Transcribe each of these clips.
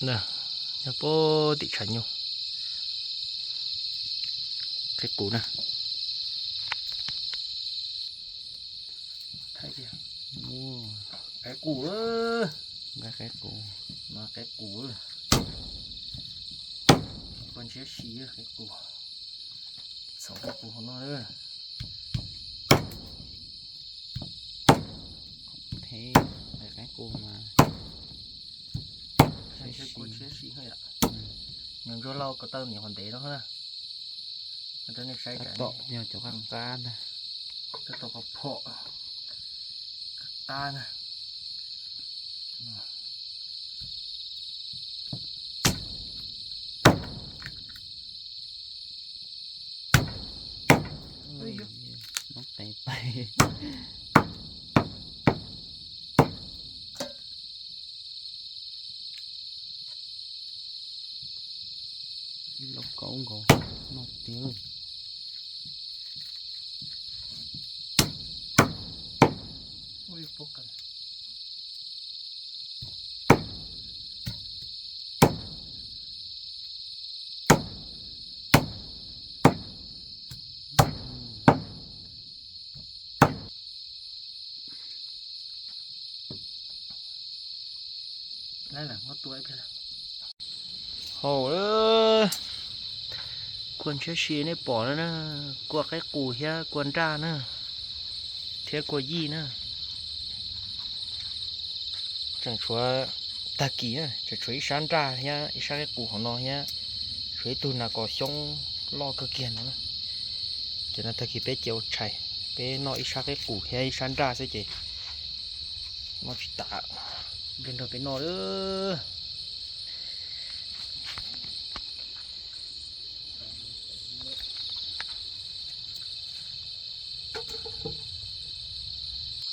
Na, nyob pem tim tshav nyuj. Qaib qus na. Qaib qus, qaib qus, qaib qus. Kua ntshiab si qaib qus. Txhoov qaib qus hauv no. Thev qaib qus mas kua ntshiab si. Nws ntsuab lauj ko taw niam qhuav ntev no na. Rau nej saib tom yog cov qab qab ntag. Tab tom qhov phom qab qab na. Noob qes pais. Ib lub kaub nkaus no tiag. Hauv, kua ntshiab si nej pom no na, kua qaib qus thiab kua nraj na, thiab kua yij na. Tseem tshuav tag kis na, tseem tshuav ib sab nraj thiab ib sab qaib qus hauv no thiab, tshuav ib tug nas kos xyoob loj kawg kiag no na. Ces no tag kis peb cia ua tshais, peb noj ib sab qaib qus thiab ib sab nraj xwb ces noj tsis tas, nrog peb noj lawm.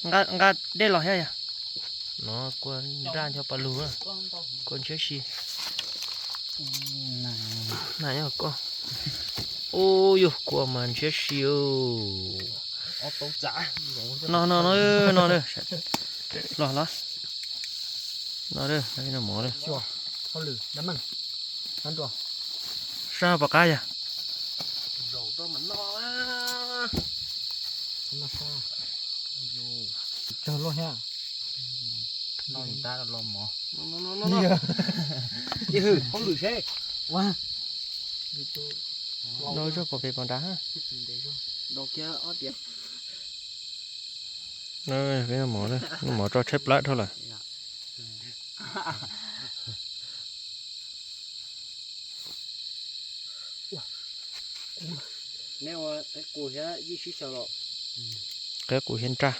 Nqa dej los thiab yog? No kua nraj ncho pa lug, kua ntshiab si. Na yog koj. Ub, yog kua mas ntshiab si. No no no no, los los. No, mov. Sab pom qab yog? Tsawg luaj thiab. No, hauj lwm seb. No zog pom pem pom nrad. Peb noj mov, noj mov tso tshaib plab dhau lawm. Neb ua qaib qus thiab yij sib xyaw los? Qaib qus thiab nraj.